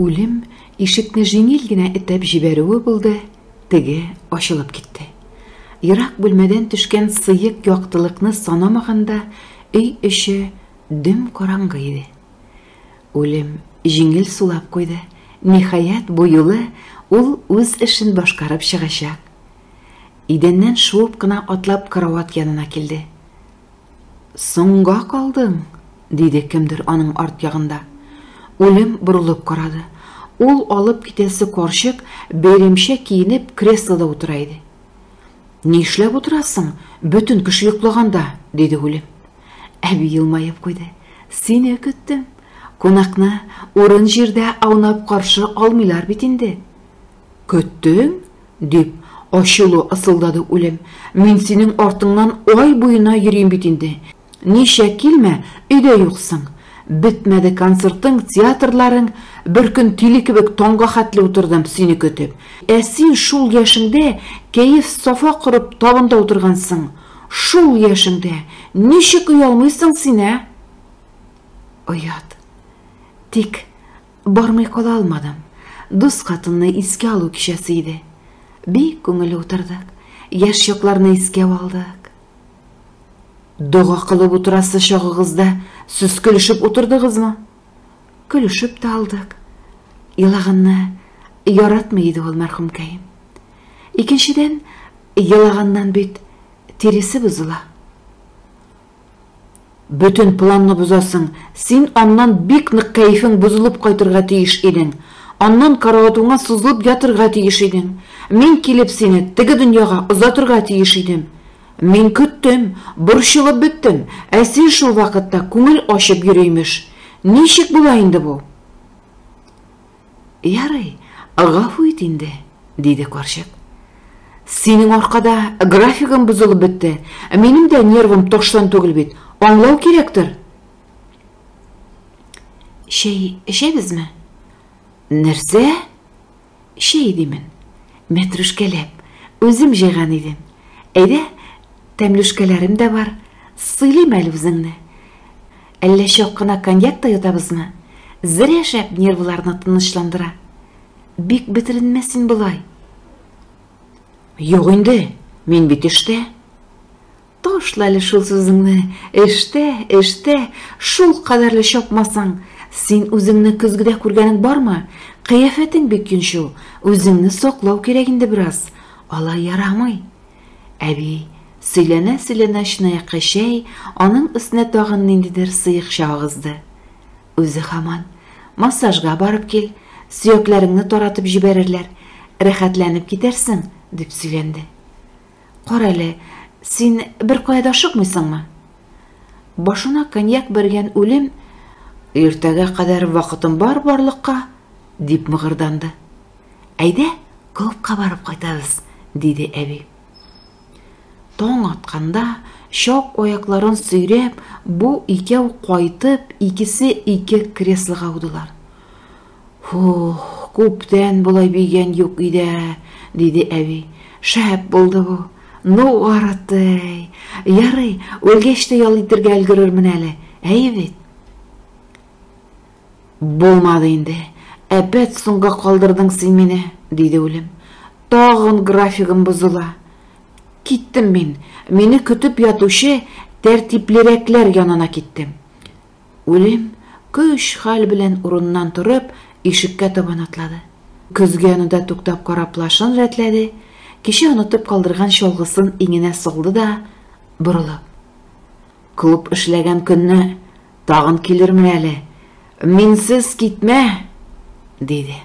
Үлем ишекне җиңел генә этәп җибәрүе булды, теге ачылып китте. Ерак бүлмәдән төшкән сыек яктылыкны санамаганда, өй эче дөм караңгы иде. Үлем җиңел сулап куйды. Ниһаять, бу юлы ул үз эшен башкарып чыгачак. Идәннән шуып кына атлап карават янына килде. Соңга калдың, диде кемдер аның арт ягында. Үлем борылып карады. Ул алып китәсе карчык бәйрәмчә киенеп креслода утыра иде. Нишләп утырасың, бөтен кеше йоклаганда, диде Үлем. Әби елмаеп куйды. Сине көттем. Кунакны урын җирдә аунап каршы алмыйлар бит инде. Көттең? дип, ачулы ысылдады Үлем. Мин синең артыңнан ай буена йөрим бит инде. Ничә килмә, өйдә юксың. Бетмәде концертың, театрларың. Бер көн тиле кебек таңга хәтле утырдым сине көтеп. Ә син шул яшеңдә кәеф-сафа корып табында утыргансың. Шул яшеңдә ничек оялмыйсың син, ә? Оят. Тик Бармый кала алмадым. Дус хатынны искә алу кичәсе иде. Бик күңелле утырдык. Яшь чакларны искә алдык. Дога кылып утырасы чагыгызда сез көлешеп утырдыгызмы? Көлешеп тә алдык. Елаганны яратмый иде ул мәрхүмкәем. Икенчедән, елаганнан бит тиресе бозыла. Бөтен планны бозасың. Син аннан бик нык кәефең бозылып кайтырга тиеш идең. Аннан караватыңа сузылып ятырга тиеш идең. Мин килеп сине теге дөньяга озатырга тиеш идем. Мин көттем, борчылып беттем, ә син шул вакытта күңел ачып йөри имеш. Ничек була инде бу? Ярый, гафу ит инде, диде карчык. Синең аркада графигым бозылып бетте. Минем дә нервым таштан түгел бит. Аңлау кирәктер. Чәй эчәбезме? Нәрсә? Чәй димен. Мәтрүшкәләп. Үзем җыйган идем. Әйдә, тәмлүшкәләрем дә бар. Сыйлыйм әле үзеңне. Әллә чак кына коньяк та йотабызмы? Зря шәп нервларны тынычландыра. Бик бетеренмә син болай. Юк инде, мин бит эштә. Ташла әле шул сүзеңне. Эштә, эштә, шул кадәрле чапмасаң. Син үзеңне көзгедә күргәнең бармы? Кыяфәтең бик йончу. Үзеңне саклау кирәк инде бераз. Алай ярамый. Әби, сөйләнә-сөйләнә чынаякка чәй, аның өстенә тагын ниндидер сыекча агызды. Үзе һаман, Массажга барып кил, сөякләреңне таратып җибәрерләр, рәхәтләнеп китәрсең, дип сөйләнде. Карале, син беркая да ашыкмыйсыңмы? Башына коньяк бәргән үлем, Иртәгә кадәр вакытым бар барлыкка, дип мыгырданды. Әйдә, клубка барып кайтабыз, диде әби. Таң атканда, чак аякларын сөйрәп, бу икәү кайтып, икесе ике креслога аудылар. Фух, күптән болай бигән юк иде, диде әби. Шәп булды бу. Ну, арытый. Ярый, үлгәч тә ял итергә өлгерермен әле. Әйе бит. Булмады инде, әпәт соңга калдырдың син мине, диде үлем. Тагын графигым бозыла. Киттем мин, мине көтеп ятучы тәртиплерәкләр янына киттем. Үлем көч-хәл белән урыныннан торып, ишеккә табан атлады. Көзге янында туктап карап плащын рәтләде, кичә онытып калдырган чалгысын иңенә салды да, борылып. Клуб эшләгән көнне тагын килермен әле. Минсез китмә, диде.